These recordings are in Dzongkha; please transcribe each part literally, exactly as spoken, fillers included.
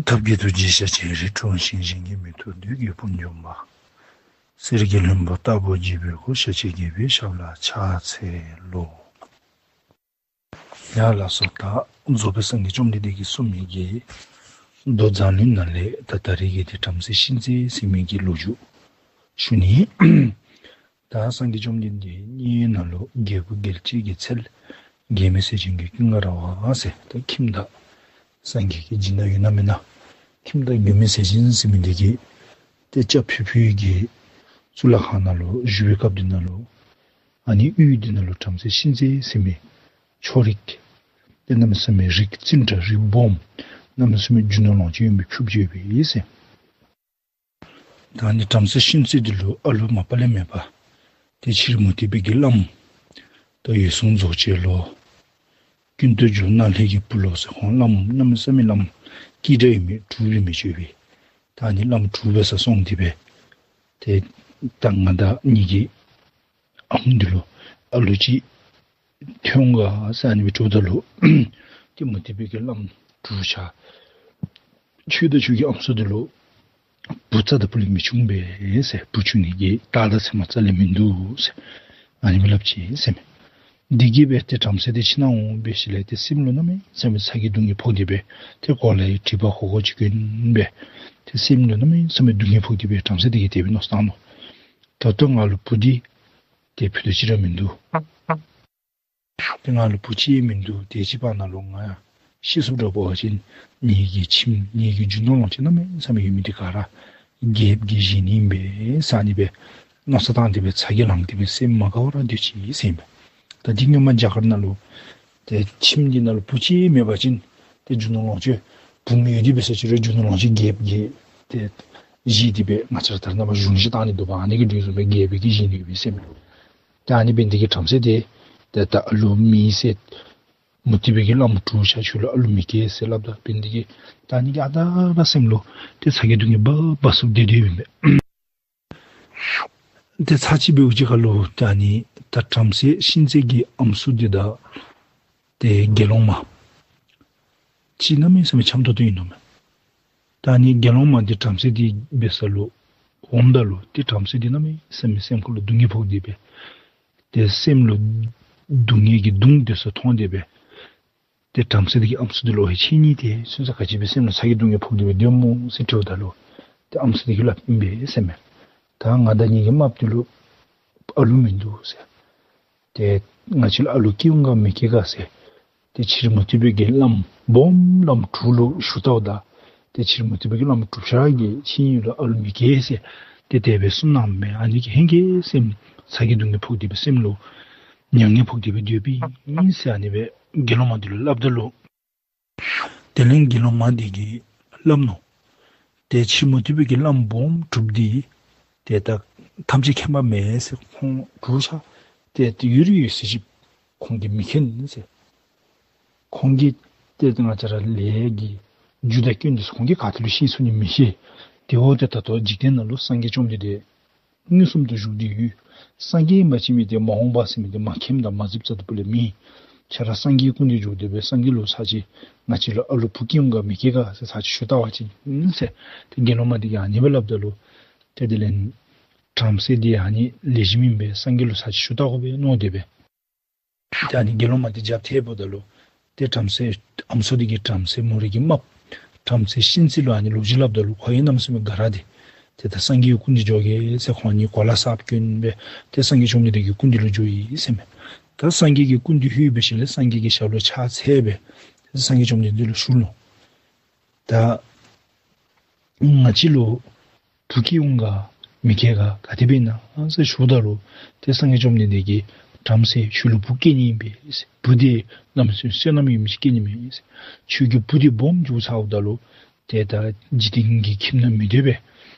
ཐབས་མཁས་ཐུགས་རྗེས་ཤཱཀྱའི་རིགས། འཁྲུལ་ཞེན་གཞན་གྱིས་མི་ཐུབ་བདུད་ཀྱི་དཔུང་འཇོམས་པ། གསེར་གྱི་ལྷུན་པོ་ལྟ་བུར་བརྗིད་པའི་སྐུ། ཤཱཀྱའི་རྒྱལ་པོའི་ཞབས་ལ་ཕྱག་འཚལ་ལོ། ཡ་ལགས་སོ། ད་རྫོགས་པའི་སངས་རྒྱས་བཅོམ་ལྡན་འདས་ཀྱིས་གསུངས་མི་གི་མདོ་མཛངས་བླུན་ནང་ལས་ད་ད་རེས་ཀྱི་དེ་བྲམ་ཟེ་ཤིན་ཙེ་ཟེར་མི་གི་ལོ་རྒྱུས་ཞུ་ནི། ད་སངས་རྒྱས་བཅོམ་ལྡན་འདས་མཉན་ཡོད་ནང་ལུ་རྒྱལ་བུ་རྒྱལ་བྱེད་ཀྱི་ཚལ་མགོན་མེད་ཟས་སྦྱིན་གྱི་ཀུན་དགའ་ར་བ་ཟེར། ད་ཁྱིམ་བདག་སངས་རྒྱས་ཀྱི་སྦྱིན་བདག་ཡོད་ན་མེན་ན། ཁྱིམ་བདག་མགོན་མེད་ཟས་སྦྱིན་ཟེར་མི་འདི་གིས་ཏེ་ལྕགས་ཕུད་ཕུལ་གྱི་གཙུག་ལག་ཁང་ནང་ལུ་བཞུགས་པའི་སྐབས་འདི་ནང་ལུ་ཨ་ནི་ཡུལ་འདི་ནང་ལུ་བྲམ་ཟེ་ཤིན་ཙེ་ཟེར་མི་ཆོ་རིགས་ཏེ་གནམ་མེད་ས་མེད་རིགས་བཙུན་དྲགས་རིགས་སྦོམ་གནམ་མེད་ས་མེད་རྒྱུ་ནོར་ལོངས་སྤྱོད་ཡོད་པའི་ཕྱུགཔོ་ཅིག་ཡོད་པས་ཟེར། ད་ཨ་ནི་བྲམ་ཟེ་ཤིན་ཙེ་འདི་ལུ་ཨ་ལུ་མ་པ་ལས་མེད་པ་ཏེ་ཕྱི་རོལ་མུ་སྟེགས་པའི་གི་བླམ་ད་འོད་སྲུང་རྫོགས་བྱེད་ལོ། ཀུན་ཏུ་རྒྱུ་སྣ་ལྷའི་གི་བུ་ལོ་ཟེར། ཁོང་བླམ་གནམ་མེད་ས་མེད་བླམ་སྐད་གྲགས་ཡོད་མི་དྲུག་ཡོད་མི་ཅིག་ཡོད་པས། ད་ཨ་ནི་བླམ་དྲུག་འབད་སར་སོང་སྟེ་སྦེ་ཏེ་ད་ང་དང་ངེ་གི་ཨམ་འདི་ལུ་ཨ་ལུ་ཅིག་ཐོན་ག་ཟེར་ཨ་ནི་སྦེ་དྲིཝ་ད་ལུ་ཏེ་མུ་སྟེགས་པའི་གི་བླམ་དྲུག་ཆ་ཁྱོད་དང་ཁྱོད་ཀྱི་ཨམ་སྲུ་འདི་ལུ་བུ་རྩ་དང་ཕུ་ལས་མི་འབྱུང་པས་ཟེར། བུ་འབྱུང་ནི་གི་རྟགས་དང་མཚན་མ་རྩ་ལས་མིན་འདུག་ཟེར་ཨ་ནི་སྦེ་སླབ་ཅི་ཟེར་མས། འདི་གིས་སྦེ་ཏེ་བྲམ་ཟེ་དེ་ཁྱིམ་ནང་འོང་འབད་ཞིནམ་ལས་ཏེ་སེམས་ལུ་གནམ་མེད་ས་མེད་ཚ་གྱང་སྡུག་བསྔལ་ཕོག་སྟེ་སྦེ་ཏེ་གོ་ལའི་དྲེག་པ་གོ་གོ་ཅིག་གྱོན་སྦེ་ཏེ་སེམས་ལུ་གནམ་མེད་ས་མེད་སྡུག་བསྔལ་ཕོག་སྟེ་སྦེ་བྲམ་ཟེ་དེ་གིས་དེ་སྦེ་མནོ་བསམ་བཏང་ནུག། ད་ལྟོ་ང་ལུ་བུ་འདི་ཏེ་ཕུད་རྡོག་གཅིག་ར་མིན་འདུག། ཏེ་ང་ལུ་བུ་གཅིག་མིན་འདུག། དེ་ཅིག་བར་ན་ལུ་ང་ཤི་སོངམ་འདྲཝ་འབད་བ་ཅིན་ངེ་གི་ཁྱིམ་ངེ་གི་རྒྱུ་ནོར་ལོངས་སྤྱོད་གནམ་མེད་ས་མེད་ཡོད་མི་འདི་ག་ར་རྒྱལཔོ་གིས་བཞེས་ནི་ཨིན་པས་ཟེར་ཨ་ནི་སྦེ་མནོ་བསམ་བཏང་སྟེ་སྦེ་ཚ་གྱང་ལངས་ཏེ་སྦེ་སེམས་མ་དགའ་བར་སྡོད་ཅི་ཟེར་ཨིན་པས། ད་འདི་སྔོན་མ་རྒྱ་གར་ནང་ལུ་ཏེ་ཁྱིམ་འདི་ནང་ལུ་བུ་གཅིག་མེད་པ་ཅིན་ཏེ་རྒྱུ་ནོར་ལོངས་སྤྱོད་བུམོ་ཡོད་དེ་འབད་ས་ཅིག་རུང་རྒྱུ་ནོར་ལོངས་སྤྱོད་རྒྱལཔོ་གིས་ཏེ་བཞེས་ཏེ་སྦེ་ང་བཅས་ར་ད་རེས་ནངས་པ་གཞུང་བཞེས་བཏང་ནི་འདུག་པ། ཨ་ནི་གི་དོ་བཟུམ་སྦེ་རྒྱལཔོ་གིས་བཞེས་ནི་ཡོད་པས་ཟེར་མས། ད་ཨ་ནི་འབད་ནི་དེ་གིས་བྲམ་ཟེ་དེ་ཏེ་ད་ཨ་ལུ་མེད་ཟེར་མུ་སྟེགས་པའི་གི་བླམ་དྲུག་ཆ་ཁྱོད་ལུ་ཨ་ལུ་མི་སྐྱེ་ཟེར་སླབ་ད་འབད་ནི་དེ་གིས་ད་ཨ་ནི་གིས་ཨ་རྟག་ར་སེམས་ལུ་ཏེ་ཚ་གྱང་སྡུག་བསྔལ་འབག་འབག་སུ་སྡོད་སྡོདཔ་ཨིན་པས། ཏེ་ཚར་གཅིག་འབདཝ་ཅིག་ཁར་ལུ་ད་ཨ་ནི་ད་བྲམ་ཟེ་ཤིན་ཙེ་གི་ཨམ་སྲུ་འདི་དང་ཏེ་དགེ་སློང་མ་གཅིག་གནམ་མེད་ས་མེད་འཆམ་ཏོག་ཏོ་ཨིན་ནུག་མས། ད་ཨ་ནི་དགེ་སློང་མ་འདི་བྲམ་ཟེ་འདི་འབད་ས་ལུ་འོངམ་ད་ལུ་ཏེ་བྲམ་ཟེ་འདི་གནམ་མེད་ས་མེད་སེམས་ཁར་ལུ་སྡུག་བསྔལ་ཕོག་སྟེ་སྦེ་ཏེ་སེམས་ལུ་སྡུག་བསྔལ་གྱི་མདུང་འདི་ཚུ་མཐོང་སྟེ་སྦེ་ཏེ་བྲམ་ཟེ་འདི་གིས་ཨམ་སྲུ་འདི་ལུ་ཨོ་ཧེ་ཁྱེད་གཉིས་ཏེ་སོ་ས་ག་ཅི་སྦེ་སེམས་ལུ་ཚ་གྱང་སྡུག་བསྔལ་ཕོག་སྟེ་སྦེ་སྡོདཔ་སྨོ་ཟེར་དྲིཝ་ད་ལུ་ཏེ་ཨམ་སྲུ་འདི་གིས་སླབ་ཨིན་པས་ཟེར་མས། ད་ང་དང་ངེ་གི་རྨགཔ་འདི་ལུ་ཨ་ལུ་མིན་འདུག་ཟེར། ཏེ་ང་བཅས་ལུ་ཨ་ལུ་སྐྱེ་འོང་ག་མི་སྐྱེ་ག་ཟེར། ཏེ་ཕྱི་རོལ་མུ་སྟེགས་པའི་གི་བླམ་སྦོམ་བླམ་དྲུག་ལུ་ཞུ་བལྟཝ་ད་ཏེ་ཕྱི་རོལ་མུ་སྟེགས་པའི་གི་བླམ་དྲུག་ཆ་གིས་ཁྱེད་གཉིས་ལུ་ཨ་ལུ་མི་སྐྱེ་ཟེར་ཏེ་དེ་སྦེ་གསུངས་གནངམ་མས། ཨ་ནི་གི་ཧེང་སྐལ་སེམས་ཚ་གྱང་སྡུག་བསྔལ་ཕོག་སྟེ་སྦེ་སེམས་ལུ་མྱ་ངན་ཕོག་སྟེ་སྦེ་སྡོདཔ་ཨིན་ཟེར་ཨ་ནི་སྦེ་དགེ་སློང་མ་འདི་ལུ་སླབ་ད་ལུ་དེ་ལས་དགེ་སློང་མ་འདི་གིས་སླབ་ནུག། ཏེ་ཕྱི་རོལ་མུ་སྟེགས་པའི་གི་བླམ་སྦོམ་དྲུག་འདི་ཏེ་ད་ཐམས་ཅད་མཁྱེན་པ་མེན་ཟེར། ཁོང་དྲུག་ཆ་ཏེ་ཏེ་ཡོད་རིགས་ཡོད་ཚད་ཅིག་ཁོང་གིས་མི་མཁྱེན་ཟེར། ཁོང་གིས་ཏེ་ང་བཅས་ར་ལས་ཀྱི་རྒྱུ་དང་རྐྱེན་འདི་ཚུ་ཁོང་གིས་ག་ཏེ་ལུ་ཤེས་ཚུགས་ནི་མི་ཤེས། ཏེ་འོ་ཏེ་ད་ལྟོ་འཇིག་རྟེན་ནང་ལུ་སངས་རྒྱས་བཅོམ་ལྡན་འདས་མངོན་སུམ་དུ་བཞུགས་ཏེ་ཡོད། སངས་རྒྱས་ཨིན་པ་ཅིན་མི་འདི་མ་འོངས་པ་ཟེར་མི་འདི་མ་མཁྱེནམ་དང་མ་གཟིགསཔ་རྩ་དང་ཕུ་ལས་མེད། ཁྱོད་ར་སངས་རྒྱས་སྐུ་མདུན་འགྱོ་སྟེ་སྦེ་སངས་རྒྱས་ལུ་ཚར་གཅིག་ང་བཅས་ལུ་ཨ་ལུ་བུ་སྐྱེ་འོང་ག་མི་སྐྱེ་ག་ཟེར་ཚར་གཅིག་ཞུ་བལྟ་བ་ཅིན་ཟེར། ཏེ་དགེ་སློང་མ་འདི་གིས་ཨ་ནི་སྦེ་སླབ་ད་ལུ་ཏེ་དེ་ལས་བྲམ་ཟེ་འདི་ཨ་ནི་ལེགས་ཤོམ་ཨིན་པས། སངས་རྒྱས་ལུ་ཚར་གཅིག་ཞུ་བལྟ་དགོ་པས་མནོ་སྟེ་སྦེ་ཏེ་ཨ་ནི་དགེ་སློང་མ་འདི་རྒྱབ་ཐལཝ་ད་ལུ་ཏེ་བྲམ་ཟེ་ཨམ་སྲུ་འདི་གིས་བྲམ་ཟེ་མོ་རའི་གི་རྨགཔ་བྲམ་ཟེ་ཤིན་ཙེ་ལུ་ཨ་ནི་ལོ་རྒྱུས་སླབ་ད་ལུ་ཁོ་ཡང་གནམ་མེད་ས་མེད་དགའ་ར་སྟེ་ཏེ་ད་སངས་རྒྱས་ཀྱི་སྐུ་མདུན་འགྱོ་གེ་ཟེར་ཁོང་གཉིས་གོ་ལ་གསརཔ་གྱོན་སྦེ་ཏེ་སངས་རྒྱས་བཅོམ་ལྡན་འདས་ཀྱི་སྐུ་མདུན་ལུ་འགྱོཝ་ཨིན་ཟེར་མས། ད་སངས་རྒྱས་ཀྱི་སྐུ་མདུན་ལྷོད་འབད་ཞིནམ་ལས་སངས་རྒྱས་ཀྱི་ཞབས་ལུ་ཕྱག་འཚལ་སྦེ་ཏེ་སངས་རྒྱས་བཅོམ་ལྡན་འདས་ལུ་ཞུ་ནུག། ད་ང་བཅས་ལུ་བུ་སྐྱེ་འོང་ག་མི་སྐྱེ་ག་ག་དེ་སྦེ་ཨིན་ན་ཟེར་ཞུཝ་ད་ལུ་ཏེ་སངས་རྒྱས་བཅོམ་ལྡན་འདས་ཀྱིས་བྲམ་ཟེ་ཁྱོད་ལུ་བུ་སྐྱེ་ནི་ཨིན་པས། བུ་འདི་གནམ་མེད་ས་མེད་བསོད་ནམས་ཡོད་མི་ཅིག་སྐྱེ་ནི་མས། ཁྱོད་ཀྱི་བུ་འདི་སྦོམ་འགྱོ་ཚརཝ་ད་ལུ་ཏེ་ད་འཇིག་རྟེན་གྱི་ཁྱིམ་ནང་མི་སྡོད་པས།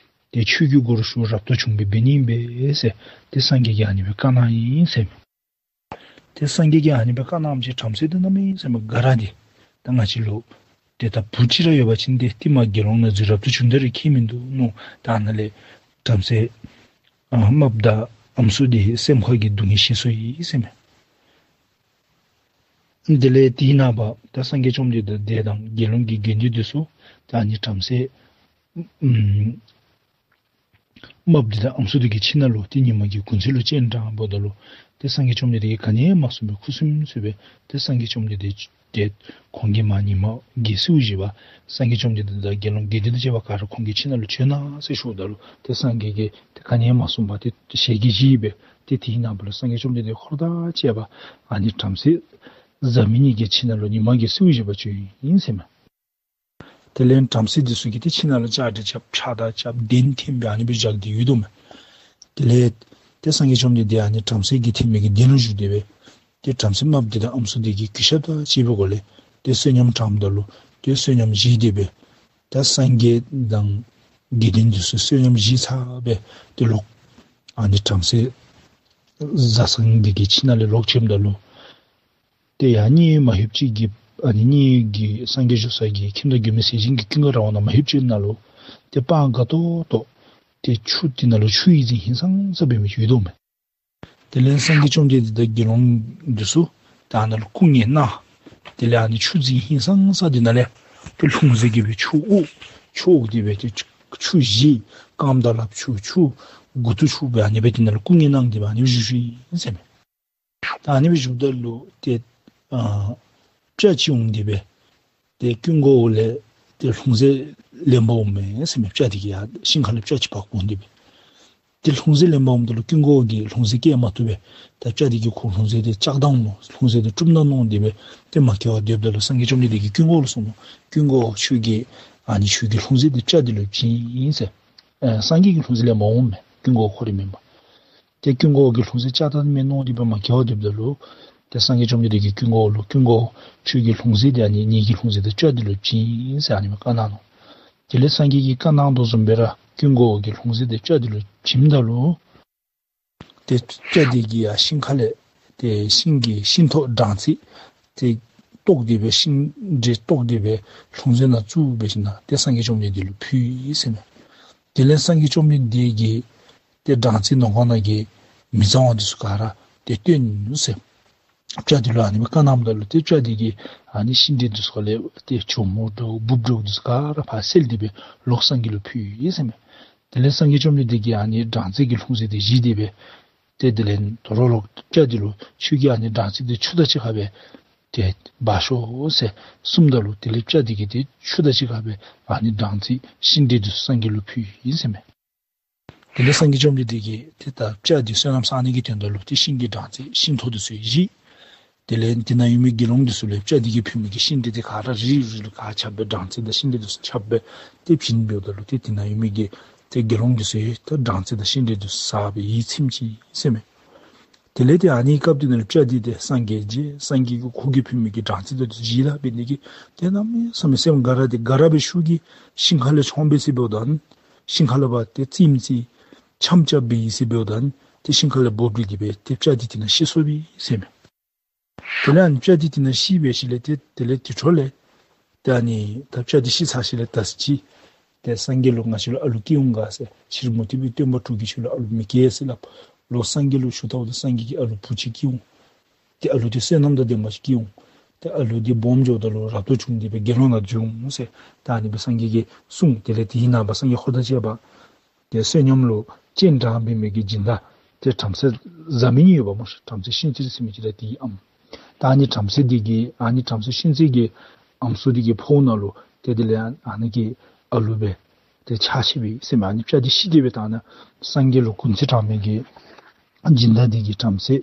ཏེ་ཆོས་ཀྱི་སྒོ་རུ་ཞུགས་རབ་ཏུ་བྱུང་སྦེ་འབད་ནི་ཨིན་པས་ཟེར་ཏེ་སངས་རྒྱས་ཀྱིས་ཨ་ནི་སྦེ་བཀའ་གནང་ཡི་ཟེར་མས། ཏེ་སངས་རྒྱས་ཀྱིས་ཨ་ནི་སྦེ་བཀའ་གནངམ་ཅིག་བྲམ་ཟེ་འདི་གནམ་མེད་ས་མེད་དགའ་ར་སྟེ་ད་ང་བཅས་ལུ་ཏེ་ད་བུ་གཅིག་ར་ཡོད་པ་ཅིན་ཏེ་ཏེ་མ་དགེ་སློང་ནང་འཛུལ་རབ་ཏུ་བྱུང་ད་རེ་ཁྱད་མིན་འདུག་མནོ། ད་ཨ་ནཱ་ལས་བྲམ་ཟེ་ཨ་རྨགཔ་དང་ཨམ་སྲུ་འདི་སེམས་ཁར་གྱི་སྡུག་བསྔལ་ཞི་སོ་ཡི་ཟེར་མས། དེ་ལས་དེའི་ནངས་པ་ད་སངས་རྒྱས་བཅོམ་ལྡན་འདས་དང་དགེ་སློང་གི་དགེ་འདུན་འདི་ཚུ་ ཏེ་ཨ་ནི་བྲམ་ཟེ་ཨམ་རྨགཔ་འདི་དང་ཨམ་སྲུ་འདི་གི་ཁྱིམ་ནང་ལུ་ཏེ་ཉི་མ་གི་གུང་ཚིགས་ལུ་སྤྱན་དྲངསཔ་ད་ལུ་ཏེ་སངས་རྒྱས་བཅོམ་ལྡན་འདས་ཀྱིས་ག་ནི་ཡང་མ་གསུངས་པར་ཁུ་སིམ་སིམ་སྦེ་ཏེ་སངས་རྒྱས་བཅོམ་ལྡན་འདས་ཏེ་ཁོང་གིས་མར་ཉི་མ་གི་སེརཝ་བཞེས་པར་སངས་རྒྱས་བཅོམ་ལྡན་འདས་དང་དགེ་སློང་དགེ་འདུན་དང་བཅས་པ་ག་ར་ཁོང་གི་ཁྱིམ་ནང་ལུ་བྱོན་གནང་ཟེར་ཞུཝ་ད་ལུ་ཏེ་སངས་རྒྱས་ཀྱིས་ཏེ་ག་ནི་ཡང་མ་གསུངས་པར་ཏེ་ཞལ་གྱིས་བཞེས་པས། ཏེ་དེའི་ནངས་པ་ལུ་སངས་རྒྱས་བཅོམ་ལྡན་འདས་འཁོར་དང་བཅས་པ་ཨ་ནི་བྲམ་ཟེ་བཟའ་མི་གཉིས་ཀྱི་ཁྱིམ་ནང་ལུ་ཉི་མ་གི་སེརཝ་བཞེས་པར་བྱོན་ཡི་ཟེར་མས། དེ་ལས་བྲམ་ཟེ་འདི་ཚུ་གིས་ཏེ་ཁྱིམ་ནང་ལུ་ལྕགས་དྲི་རྐྱབ་ཕྱག་དར་རྐྱབ་གདན་ཐེམ་སྦེ་ཨ་ནི་སྦེ་བཞག་སྟེ་ཡོདཔ་མས། དེ་ལས་ཏེ་སངས་རྒྱས་བཅོམ་ལྡན་འདས་ཨ་ནི་བྲམ་ཟེ་གི་ཐེམ་པའི་གི་གདན་ལུ་བཞུགས་ཏེ་སྦེ་ཏེ་བྲམ་ཟེ་རྨགཔ་འདི་དང་ཨམ་སྲུ་འདི་གིས་གུས་ཞབས་དང་བཅས་པའི་སྒོ་ལས་ཏེ་བསོད་སྙོམས་དྲངསམ་ད་ལུ་ཏེ་བསོད་སྙོམས་བཞེས་ཏེ་སྦེ་ད་སངས་རྒྱས་དང་དགེ་འདུན་འདི་ཚུ་བསོད་སྙོམས་བཞེས་ཚར་སྦེ་ཏེ་ལོག་ཨ་ནི་བྲམ་ཟེ་བཟའ་ཚང་འདི་གི་ཁྱིམ་ནང་ལས་ལོག་བྱོནམ་ད་ལུ་ཏེ་ཡང་གཉིད་མ་ལྷོདཔ་ཅིག་གི་ཨ་ནི་གཉིད་ཀྱིས་སངས་རྒྱས་བཞུགས་ས་གི་ཁྱིམ་བདག་མགོན་མེད་ཟས་སྦྱིན་གྱི་ཀུན་དགའ་ར་བ་ནང་མ་ལྷོདཔ་ཅིག་ནང་ལུ་ཏེ་སྤང་དཀའ་ཏོག་ཏོ་ཏེ་ཆུ་འདི་ནང་ལུ་ཆུ་ཡི་རྫིང་ཧིང་སངས་ས་འབད་མི་ཅིག་ཡོདཔ་མས། དེ་ལས་སངས་རྒྱས་བཅོམ་ལྡན་འདས་དང་དགེ་སློང་འདི་ཚུ་ད་ཨ་ནཱ་ལུ་སྐུ་ངལ་གནང་། དེ་ལས་ཨ་ནི་ཆུ་རྫིང་ཧིང་སངས་ས་འདི་ནང་ལས་ཏེ་ལྷུང་བཟེད་ཀྱིས་སྦེ་ཆུ་དབུགས་ཆུ་དབུགས་འདི་སྦེ་ཏེ་ཆུ་བཞེས། རྐངམ་དང་ལགཔ་ཆུ་ཆུ་མགུ་ཏོ་ཆུ་སྦེ་ཨ་ནི་སྦེ་འདི་ནང་ལུ་སྐུ་ངལ་གནང་སྟེ་སྦེ་ཨ་ནི་སྦེ་བཞུགས་བཞུགསཔ་ཨིན་ཟེར་མས། ད་ཨ་ནི་སྦེ་བཞུགསཔ་ད་ལུ་ཏེ་ཨ་སྤྱ་ཅིག་འོང་སྟེ་སྦེ་ཏེ་ཀུན་དགའ་བོ་ལས་ཏེ་ལྷུང་བཟེད་ལེན་པར་འོངམ་མས་ཟེར་མས། སྤྱ་འདི་གིས་ཡར་ཤིང་ཁ་ལས་སྤྱ་ཅིག་འབག་འོང་སྟེ་སྦེ་ཏེ་ལྷུང་བཟེད་ལེན་པར་འོངམ་ད་ལུ་ཀུན་དགའ་བོ་གིས་ལྷུང་བཟེད་བཀལ་མ་བཏུབ་པས། ད་སྤྱ་འདི་གིས་ཁོ་ལྷུང་བཟེད་འདི་བཅག་བཏང་ནུག། ལྷུང་བཟེད་འདི་བཀྲུམ་ད་ནུག་འོང་སྟེ་སྦེ་ཏེ་མ་བཀལ་བར་སྡོདཔ་ད་ལུ་སངས་རྒྱས་བཅོམ་ལྡན་འདས་ཀྱིས་ཀུན་དགའ་བོ་ལུ་གསུངས་ནུག། ཀུན་དགའ་བོ་ཁྱོད་ཀྱིས་ཨ་ནི་ཁྱོད་ཀྱི་ལྷུང་བཟེད་འདི་སྤྱ་འདི་ལུ་བྱིན་ཟེར། ཨེ་སངས་རྒྱས་ཀྱིས་ལྷུང་བཟེད་ལེན་པར་འོངམ་མས། ཀུན་དགའ་བོ་ཁོ་ར་མེན་པར། ཏེ་ཀུན་དགའ་བོ་གིས་ལྷུང་བཟེད་བཅག་བཏང་མས་མནོ་སྟེ་སྦེ་མ་བཀལ་བར་སྡོདཔ་ད་ལུ་ཏེ་སངས་རྒྱས་བཅོམ་ལྡན་འདས་ཀྱིས་ཀུན་དགའ་བོ་ལུ་ཀུན་དགའ་བོ་ཁྱོད་ཀྱི་ལྷུང་བཟེད་འདི་ཨ་ནི་ངེ་གི་ལྷུང་བཟེད་འདི་སྤྱ་འདི་ལུ་བྱིན་ཟེར་ཨ་ནི་སྦེ་བཀའ་གནང་ནུག། དེ་ལས་སངས་རྒྱས་ཀྱིས་བཀའ་གནང་དོ་བཟུམ་སྦེ་ར་ཀུན་དགའ་བོ་གིས་ལྷུང་བཟེད་འདི་སྤྱ་འདི་ལུ་བྱིནམ་ད་ལུ་ཏེ་སྤྱ་འདི་གིས་ཡར་ཤིང་ཁ་ལས་ཏེ་ཤིང་གི་ཤིང་ཐོག་སྦྲང་རྩི་ཏེ་བཏོགས་ཏེ་སྦེ་ཤིང་འབྲས་བཏོགས་ཏེ་སྦེ་ལྷུང་བཟེད་ནང་བཙུགས་སྦེ་ཞིནམ་ཏེ་སངས་རྒྱས་བཅོམ་ལྡན་འདས་ལུ་ཕུལ་ཡི་ཟེར་མས། དེ་ལས་སངས་རྒྱས་བཅོམ་ལྡན་འདས་ཀྱིས་ཏེ་སྦྲང་རྩི་ནང་ཁོག་ནང་གི་མི་གཙང་བ་འདི་ཚུ་ག་ར་ཏེ་བཏོན་ནུག་ཟེར། སྤྱ་འདི་ལུ་ཨ་ནི་སྦེ་བཀའ་གནངམ་ད་ལུ་ཏེ་སྤྱ་འདི་གིས་ཨ་ནི་ཤིང་འབྲས་འདི་ཚུ་ཁ་ལས་ཏེ་གྱོག་མོ་འདྲཝ་འབུབ་འདྲཝ་འདི་ཚུ་ག་ར་ཕར་བསལ་ཏེ་སྦེ་ལོག་སངས་རྒྱས་ལུ་ཕུལ་ཡི་ཟེར་མས། དེ་ལས་སངས་རྒྱས་བཅོམ་ལྡན་འདས་ཀྱིས་ཨ་ནི་སྦྲང་རྩི་གི་ལྷུང་བཟེད་འདི་བཞེས་ཏེ་སྦེ་ཏེ་དེ་ལས་དོ་རུང་ལོག་སྤྱ་འདི་ལུ་ཁྱོད་ཀྱིས་ཨ་ནི་སྦྲང་རྩི་འདི་ཆུ་དང་གཅིག་ཁར་སྦེ་ཏེ་འབག་ཤོག་ཟེར་གསུངམ་ད་ལུ་དེ་ལས་སྤྱ་འདི་གིས་ཏེ་ཆུ་དང་གཅིག་ཁར་སྦེ་ཨ་ནི་སྦྲང་རྩི་ཤིང་འབྲས་འདི་ཚུ་སངས་རྒྱས་ལུ་ཕུལ་ཡི་ཟེར་མས། དེ་ལས་སངས་རྒྱས་བཅོམ་ལྡན་འདས་ཀྱིས་ཏེ་ད་སྤྱ་འདི་བསོད་ནམས་བསག་ནི་གི་དོན་དག་ལུ་ཏེ་ཤིང་གི་སྦྲང་རྩི་ཤིང་ཐོག་འདི་ཚུ་བཞེས། དེ་ལས་དེ་ནང་ཡོད་མི་དགེ་སློང་འདི་ཚུ་ལུ་སྤྱ་འདི་གིས་ཕུལ་མི་གི་ཤིང་འབྲས་འདི་ག་ར་རིལ་རིལ་ལུ་ག་ར་ཁྱབ་སྦེ་སྦྲང་རྩི་དང་ཤིང་འབྲས་འདི་ཚུ་ཁྱབ་སྦེ་ཏེ་བྱིན་འབདཝ་ད་ལུ་ཏེ་དེ་ནང་ཡོད་མི་གི་ཏེ་དགེ་སློང་འདི་ཚུ་ཡང་ཏེ་སྦྲང་རྩི་དང་ཤིང་འབྲས་འདི་ཚུ་བཟའ་སྦེ་ཡིད་ཚིམ་ཅི་ཟེར་མས། དེ་ལས་ཏེ་ཨ་ནི་སྐབས་འདི་ནང་ལུ་སྤྱ་འདི་ཏེ་སངས་རྒྱས་རྗེས་སངས་རྒྱས་ཀྱིས་ཁོ་གིས་ཕུལ་མི་གི་སྦྲང་རྩི་འདི་ཚུ་བཞེས་ད་འབད་ནི་གིས་ཏེ་གནམ་མེད་ས་མེད་སེམས་དགའ་ར་ཏེ་དགའ་ར་སྦེ་ཤུགས་ཀྱིས་ཤིང་ཁ་ལས་མཆོངས་སྦེ་ཟེར་འབདཝ་ད་ཤིང་ཁ་ལས་ཕར་ཏེ་རྩེདམོ་རྩེ་འཆམ་རྐྱབ་སྦེ་ཟེར་འབདཝ་ད་ཏེ་ཤིང་ཁ་ལས་སྦོ་བཏུབ་སྟེ་སྦེ་ཏེ་སྤྱ་འདི་དེ་ནང་ཤི་སོ་བས་ཟེར་མས། དེ་ལས་ཨ་ནི་སྤྱ་འདི་དེ་ནང་ཤི་སྦེ་ཞིནམ་ལས་ཏེ་དེ་ལས་དེ་འཕྲོ་ལས་ཏེ་ཨ་ནི་ད་སྤྱ་འདི་ཤི་ཚར་ཞིནམ་ལས་ད་ཅི་ཏེ་སངས་རྒྱས་ལུ་ང་བཅས་ལུ་ཨ་ལུ་སྐྱེ་འོང་ག་ཟེར་ཕྱི་རོལ་མུ་སྟེགས་པའི་སྟོན་པ་དྲུག་གིས་ཁྱོད་ལུ་ཨ་ལུ་མི་སྐྱེ་ཟེར་སླབ། ལོག་སངས་རྒྱས་ལུ་ཞུ་ད་འོང་ད་སངས་རྒྱས་ཀྱིས་ཨ་ལུ་བུ་ཅིག་སྐྱེ་འོང་། ཏེ་ཨ་ལུ་འདི་བསོད་ནམས་དང་ལྡན་པ་ཅིག་སྐྱེ་འོང་། ཏེ་ཨ་ལུ་འདི་སྦོམ་འགྱོཝ་ད་ལུ་རབ་ཏུ་བྱུང་སྟེ་སྦེ་དགེ་སློང་ནང་འགྱོ་འོང་ཟེར་ད་ཨ་ནི་སྦེ་སངས་རྒྱས་ཀྱིས་གསུངས། དེ་ལས་དེའི་ནངས་པ་སངས་རྒྱས་འཁོར་དང་བཅས་པ་ཏེ་བསོད་སྙོམས་ལུ་སྤྱན་དྲངས་པའི་མི་གི་སྦྱིན་བདག་ཏེ་བྲམ་ཟེ་བཟའ་མི་གཉིས་ཡོདཔ་སྨོ། བྲམ་ཟེ་ཤུན་ཙིར་ཟེར་མི་ཅིག་དང་དེའི་ཨམ། ད་ཨ་ནི་བྲམ་ཟེ་འདི་གིས་ཨ་ནི་བྲམ་ཟེ་ཤུན་ཙིར་གྱི་ཨམ་སྲུ་འདི་གི་ཕོཝ་ནང་ལུ་ཏེ་དེ་ལས་ཨ་ནི་གི་ཨ་ལུ་སྦེ་ཏེ་ཆགས་ཅི་སྦེ་ཟེར་མས། ཨ་ནི་སྤྱ་འདི་ཤི་སྟེ་སྦེ་ད་ནཱ་སངས་རྒྱས་ལུ་གུང་ཚིགས་དྲངས་མི་གི་སྦྱིན་བདག་འདི་གི་བྲམ་ཟེ་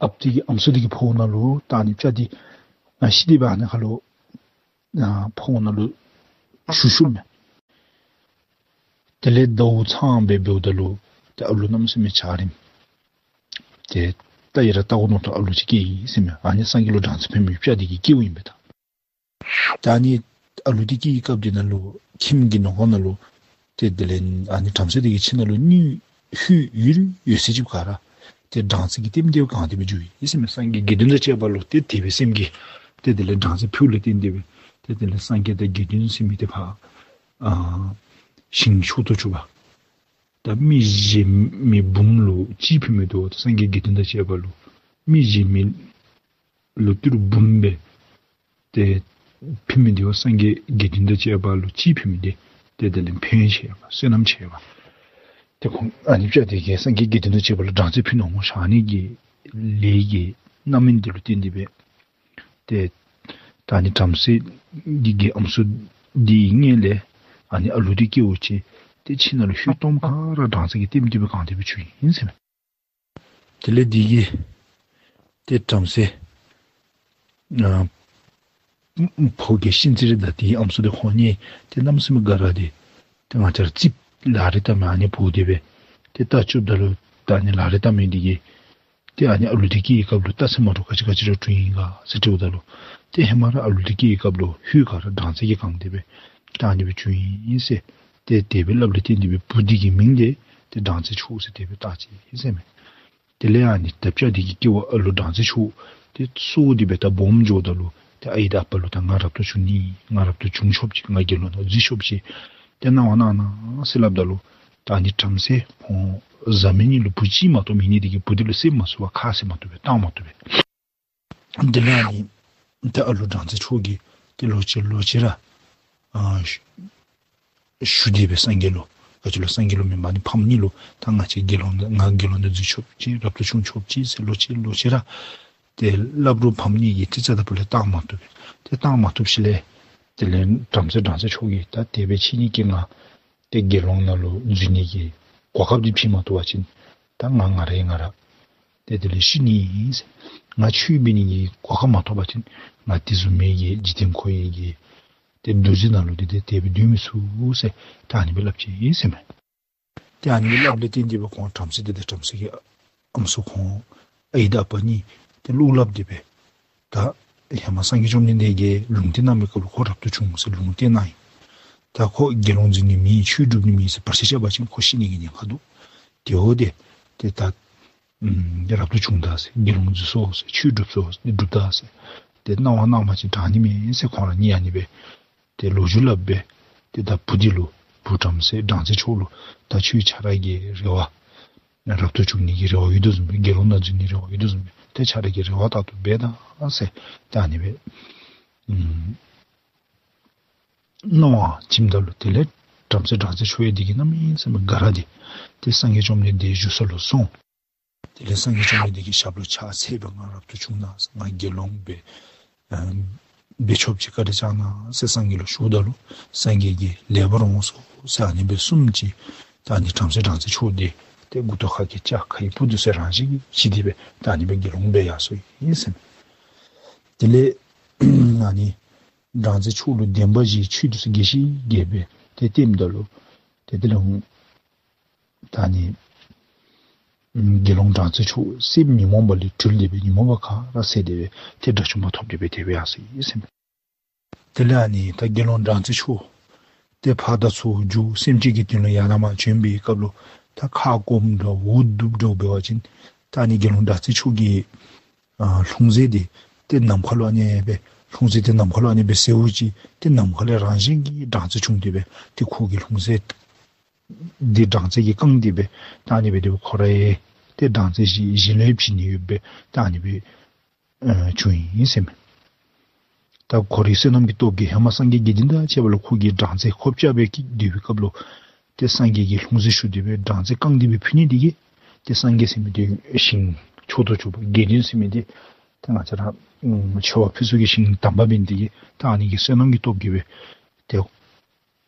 ཨཔ་འདི་གི་ཨམ་སྲུ་འདི་གི་ཕོཝ་ནང་ལུ་ད་ཨ་ནི་སྤྱ་འདི་ཨ་ཤི་སྟེ་སྦེ་ཨ་ནི་ཁར་ལུ་ཨ་ཕོཝ་ནང་ལུ་བཞུགས་བཞུགསཔ་མས། དེ་ལས་ཟླཝ་ཚང་སྦེ་འབདཝ་ད་ལུ་ཏེ་ཨ་ལུ་གནམ་མེད་ས་མེད་འཇའ་རིསམོ་ཏེ་ལྟ་ཡི་ར་ལྟ་དགོ་མནོ་ཐངས་ཨ་ལུ་ཅིག་སྐྱེས་ཡི་ཟེར་མས། ཨ་ནི་སངས་རྒྱས་ལུ་སྦྲང་རྩི་ཕུལ་མི་སྤྱ་འདི་གི་སྐྱེཝ་ཨིན་པས་ད། ད་ཨ་ནི་ཨ་ལུ་འདི་སྐྱེས་པའི་སྐབས་འདི་ནང་ལུ་ཁྱིམ་གྱི་ནང་ཁོག་ནང་ལུ་ཏེ་དེ་ལས་ཨ་ནི་བྲམ་ཟེ་འདི་གི་ཁྱིམ་ནང་ལུ་སྣོད་ཧུད་ཡོད་རིགས་ཡོད་ཚད་ཅིག་ག་ར་ཏེ་སྦྲང་རྩི་གིས་ལྟེམ་ལྟེ་གང་སྟེ་སྦེ་འགྱོ་ཡི་ཟེར་མས། སངས་རྒྱས་དགེ་འདུན་དང་བཅས་པ་ལུ་ཏེ་དད་པའི་སེམས་ཀྱིས་ཏེ་དེ་ལས་སྦྲང་རྩི་ཕུལཝ་ལས་བརྟེན་ཏེ་སྦེ་ཏེ་དེ་ལས་སངས་རྒྱས་དང་དགེ་འདུན་ཟེར་མི་འདི་ཕར་ཨ་ཞིང་མཆོག་ཏུ་གྱུར་པ། ད་མི་གཞན་མི་འབུམ་ལུ་གཅིག་ཕུལ་མི་འདུག། ཏེ་སངས་རྒྱས་དགེ་འདུན་དང་བཅས་པ་ལུ་མི་གཞན་མི་ལུ་ཏི་རུ་འབུམ་སྦེ་ཏེ་ ཕུལ་མི་འདི་བ་སངས་རྒྱས་དགེ་འདུན་དང་བཅས་པ་ལུ་ཅིག་ཕུལ་མི་འདི་ཏེ་དེ་ལས་ཕན་ཆེ་བ་བསོད་ནམས་ཆེ་བ། ཏེ་ཁོང་ཨ་ནི་སྤྱ་འདི་གིས་སངས་རྒྱས་དགེ་འདུན་དང་བཅས་པ་ལུ་སྦྲང་རྩི་ཕུལ་ནུག་ཟེར་ཨ་ནི་གི་ལས་ཀྱི་རྣམ་སྨིན་འདི་ལུ་བརྟེན་ཏེ་སྦེ་ཏེ་ད་ཨ་ནི་བྲམ་ཟེ་འདི་གི་ཨམ་སྲུ་འདི་གི་མངལ་ལས་ཨ་ནི་ཨ་ལུ་འདི་སྐྱེཝ་ཅིག་ཏེ་ཁྱིམ་ནང་ལུ་ཤུལ་སྟོངམ་ག་ར་སྦྲང་རྩི་གིས་ལྟེམ་ལྟེམ་སྦེ་གང་སྟེ་སྦེ་བྱུང་ཡི་ཟེར་མས། དེ་ལས་འདི་གིས་ཏེ་བྲམ་ཟེ་ཨ་ཕོ་རྒྱས་གཤིན་རྩེ་ར་དང་དེའི་ཨམ་སྲུ་འདི་ཁོང་གཉིས་ཏེ་གནམ་མེད་ས་མེད་དགའ་ར་སྟེ་ཏེ་ང་བཅས་ར་རྩིགཔ་ལག་རིས་བཏབ་མི་ཨ་ནི་བོ་སྟེ་སྦེ་ཏེ་རྟ་རྐྱབ་ད་ལུ་ད་ཨ་ནི་ལག་རིས་བཏབ་མི་འདི་གིས་ཏེ་ཨ་ནི་ཨ་ལུ་འདི་སྐྱེ་བའི་སྐབས་ལུ་རྟ་ཚེར་མ་འདྲཝ་ག་ཅི་ག་ཅི་ར་བྱུང་ཡི་ག་ཟེར་དྲིཝ་ད་ལུ་ཏེ་ཧེ་མ་ར་ཨ་ལུ་འདི་སྐྱེ་བའི་སྐབས་ལུ་ཧུད་ག་ར་སྦྲང་རྩི་གིས་གང་སྟེ་སྦེ་ད་ཨ་ནི་སྦེ་བྱུང་ཡི་ཟེར། ཏེ་དེ་སྦེ་སླབ་ལས་བརྟེན་ཏེ་སྦེ་བུ་འདི་གི་མིང་འདི་ཏེ་སྦྲང་རྩི་མཆོག་ཟེར་དེ་སྦེ་བཏགས་ཅི་ཟེར་མས། དེ་ལས་ཨ་ནི་ད་སྤྱ་འདི་གི་སྐྱེ་བ་ཨ་ལུ་སྦྲང་རྩི་མཆོག་འདི་གསོ་སྟེ་སྦེ་ད་སྦོམ་འགྱོཝ་ད་ལུ་ཏེ་ཨའི་དང་ཨ་པ་ལུ་ད་ང་རབ་ཏུ་བྱུང་ནི་ང་རབ་ཏུ་བྱུང་ཆོགཔ་ཅིག་ང་དགེ་སློང་ནང་འཛུལ་ཆོགཔ་ཅིག་ཏེ་གནང་བ་གནང་གནང་ཟེར་སླབ་ད་ལུ་ད་ཨ་ནི་བྲམ་ཟེ་ཁོང་བཟའ་མི་གཉིས་ལུ་བུ་གཅིག་མ་གཏོགས་མེད་ནི་འདི་གིས་བུ་འདི་ལུ་སེམས་མ་ཚུགས་པར་ཁ་བཟེད་མ་བཏུབ་པས་བཏང་མ་བཏུབ་པས། དེ་ལས་ཨ་ནི་ཏེ་ཨ་ལུ་སྦྲང་རྩི་མཆོག་གིས་ཏེ་ལོག་ཅི་ལོག་ཅི་ར་ཨ་ཞུ་ཞུ་སྟེ་སྦེ་སངས་རྒྱས་ལུ་ག་ཅི་ལུ་སངས་རྒྱས་ལུ་མེན་པར་ཨ་ནི་ཕམ་གཉིས་ལུ་ད་ང་བཅས་དགེ་སློང་ང་དགེ་སློང་ནང་འཛུལ་ཆོགཔ་ཅིག་རབ་ཏུ་བྱུང་ཆོགཔ་ཅིག་ཟེར་ལོག་ཅི་ལོག་ཅི་ར་ཏེ་སླབ་རུང་ཕམ་གཉིས་ཀྱིས་ཏེ་རྩ་དང་པོ་ལས་བཏང་མ་བཏུབ་པས། ཏེ་བཏང་མ་བཏུབ་ཞིནམ་ལས་དེ་ལས་བྲམ་ཟེ་སྦྲང་རྩི་མཆོག་གིས་ད་དེ་སྦེ་ཕྱི་ཉིན་གྱི་ང་ཏེ་དགེ་སློང་ནང་ལུ་འཛུལ་ནི་གི་གོ་སྐབས་འདི་བྱིན་མ་བཏུབ་པ་ཅིན་ད་ང་ང་ར་ང་ར་ཏེ་དེ་ལས་ཤི་ནི་ཨིན་ཟེར། ང་ཆོས་འབད་ནི་གི་གོ་སྐབས་མ་ཐོབ་པ་ཅིན་ང་དེ་བཟུམ་མའི་གི་འཇིག་རྟེན་འཁོར་བའི་གི་ཏེ་འདུ་འཛི་ནང་ལུ་ཏེ་ཏེ་དེ་སྦེ་སྡོད་མི་ཚུགས་ཟེར་ད་ཨ་ནི་སྦེ་སླབ་ཅི་ཨིན་ཟེར་མས། ཏེ་ཨ་ནི་སྦེ་སླབ་ལས་བརྟེན་ཏེ་སྦེ་ཁོང་བྲམ་ཟེ་འདི་དང་བྲམ་ཟེ་གི་ཨམ་སྲུ་ཁོང་ཨའི་དང་ཨ་པ་གཉིས་ཏེ་བློ་སླབ་སྟེ་སྦེ་ད་ཧེ་མ་སངས་རྒྱས་བཅོམ་ལྡན་འདས་ཀྱིས་ལུང་བསྟན་གནང་བའི་སྐབས་ལུ་ཁོ་རབ་ཏུ་བྱུང་ཟེར་ལུང་བསྟན་གནང་ཡི། ད་ཁོ་དགེ་སློང་འཛིན་ནི་མེད་ཆོས་སྒྲུབ་ནི་མེད་ཟེར་བར་ཆད་རྐྱབ་པ་ཅིན་ཁོ་ཤི་ནི་གི་ཉེན་ཁ་འདུག། དེ་འོ་དེ་ཏེ་ད་ཨམ་རབ་ཏུ་བྱུང་ད་ཟེར་དགེ་སློང་འཛིན་སོང་ཟེར་ཆོས་སྒྲུབ་སོང་ཟེར་སྒྲུབ་ད་ཟེར་ཏེ་གནང་བ་གནང་བ་ཅིན་དྲག་ནི་མས་ཟེར་ཁོང་ར་གཉིས་ཨ་ནི་སྦེ་ཏེ་ལོ་རྒྱུས་སླབ་སྦེ་ཏེ་ད་བུ་འདི་ལུ་བུ་བྲམ་ཟེ་སྦྲང་རྩི་མཆོག་ལུ་ད་ཁྱོད་ཁྱོད་ར་གི་རེ་བ་རབ་ཏུ་བྱུང་ནི་གི་རེ་བ་ཡོད་དོ་བཟུམ་སྦེ་དགེ་སློང་ནང་འཛུལ་ནི་རེ་བ་ཡོད་དོ་བཟུམ་སྦེ་ཏེ་ཁྱོད་ར་གི་རེ་བ་ལྟར་དུ་འབད་ད་ཟེར་ད་ཨ་ནི་སྦེ་ཨམ་གནང་བ་བྱིནམ་ད་ལུ་དེ་ལས་བྲམ་ཟེ་སྦྲང་རྩི་མཆོག་ཡང་འདི་གིས་གནམ་མེད་ས་མེད་དགའ་ར་སྟེ་ཏེ་སངས་རྒྱས་བཅོམ་ལྡན་འདས་བཞུགས་ས་ལུ་སོང་། དེ་ལས་སངས་རྒྱས་བཅོམ་ལྡན་འདས་ཀྱི་ཞབས་ལུ་ཕྱག་འཚལ་སྦེ་ང་རབ་ཏུ་བྱུང་ན་ང་དགེ་སློང་སྦེ་ཨ་འབད་ཆོགཔ་ཅིག་བཀའ་དྲིན་བསྐྱང་གནང་ཟེར་སངས་རྒྱས་ལུ་ཞུཝ་ད་ལུ་སངས་རྒྱས་ཀྱིས་ལེགས་པར་འོང་ཟེར་ཨ་ནི་སྦེ་གསུངམ་ཅིག་ད་ཨ་ནི་བྲམ་ཟེ་སྦྲང་རྩི་མཆོག་འདི་ཏེ་མགུ་ཏོ་ཁ་གི་སྐྱ་ཁ་གི་སྤུ་འདི་ཚུ་རང་བཞིན་གྱིས་ཞི་སྟེ་སྦེ་ད་ཨ་ནི་སྦེ་དགེ་སློང་སྦེ་ཡར་སོང་ཡི་ཟེར་མས། དེ་ལས་ཨ་ནི་སྦྲང་རྩི་མཆོག་ལུ་བདེན་པ་བཞིའི་ཆོས་འདི་ཚུ་རྒྱས་ཤིང་རྒྱས་སྦེ་ཏེ་བསྟནམ་ད་ལུ་ཏེ་དེ་ལས་ད་ཨ་ནི་དགེ་སློང་སྦྲང་རྩི་མཆོག་སེམས་ཉོན་མོངས་པ་ལས་གྲོལ་ཏེ་སྦེ་ཉོན་མོངས་པ་ག་ར་ཟད་དེ་སྦེ་ཏེ་དགྲ་བཅོམ་པ་ཐོབ་སྟེ་སྦེ་དེ་སྦེ་ཡར་སོང་ཡི་ཟེར་མས། དེ་ལས་ཨ་ནི་ད་དགེ་སློང་སྦྲང་རྩི་མཆོག་ཏེ་ཕར་དང་ཚུར་རྒྱུག་སེམས་ཅན་གྱི་དོན་ལུ་ཡར་དང་མར་བྱོན་པའི་སྐབས་ལུ་ད་ཁ་སྐོམ་འདྲཝ་འུ་སྡུག་འདྲཝ་འབད་བ་ཅིན་ད་ཨ་ནི་དགེ་སློང་སྦྲང་རྩི་མཆོག་གི་ཨ་ལྷུང་བཟེད་འདི་ཏེ་ནམ་མཁའ་ལུ་ཨ་ནི་སྦེ་ལྷུང་བཟེད་འདི་ནམ་མཁའ་ལུ་ཨ་ནི་སྦེ་གཟེརཝ་ཅིག་ཏེ་ནམ་མཁའ་ལས་རང་བཞིན་གྱིས་སྦྲང་རྩི་བྱུང་སྟེ་སྦེ་ཏེ་ཁོ་གི་ལྷུང་བཟེད་འདི་སྦྲང་རྩི་གིས་བཀང་སྟེ་སྦེ་ད་ཨ་ནི་སྦེ་ཏེ་ཁོ་ར་ཡང་ཏེ་སྦྲང་རྩི་བཞེས་བཞེས་ལོ་བྱིན་ནི་ཡོདཔ་སྦེ་ད་ཨ་ནི་སྦེ་ཨ་བྱུང་ཡི་ཟེར་མས། ད་ཁོ་རའི་བསོད་ནམས་ཀྱི་སྟོབས་ཀྱིས་ཧེ་མ་སངས་རྒྱས་དགེ་འདུན་དང་བཅས་པ་ལུ་ཁོ་གིས་སྦྲང་རྩི་ཁོ་སྦྱར་སྦེ་སྡོད་པའི་སྐབས་ལུ་ཏེ་སངས་རྒྱས་ཀྱིས་ལྷུང་བཟེད་ཞུ་སྟེ་སྦེ་སྦྲང་རྩི་བཀང་སྟེ་སྦེ་ཕུལ་ནི་འདི་གིས་ཏེ་སངས་རྒྱས་ཟེར་མི་འདི་ཞིང་མཆོག་ཏུ་གྱུར་པ་དགེ་འདུན་ཟེར་མི་འདི་ཏེ་ང་བཅས་ར་ཨམ་མཆོད་པ་ཕུལ་ས་གི་ཞིང་དམ་པ་འབད་ནི་འདི་གིས་ད་ཨ་ནི་གི་བསོད་ནམས་ཀྱི་སྟོབས་ཀྱིས་སྦེ་ཏེ་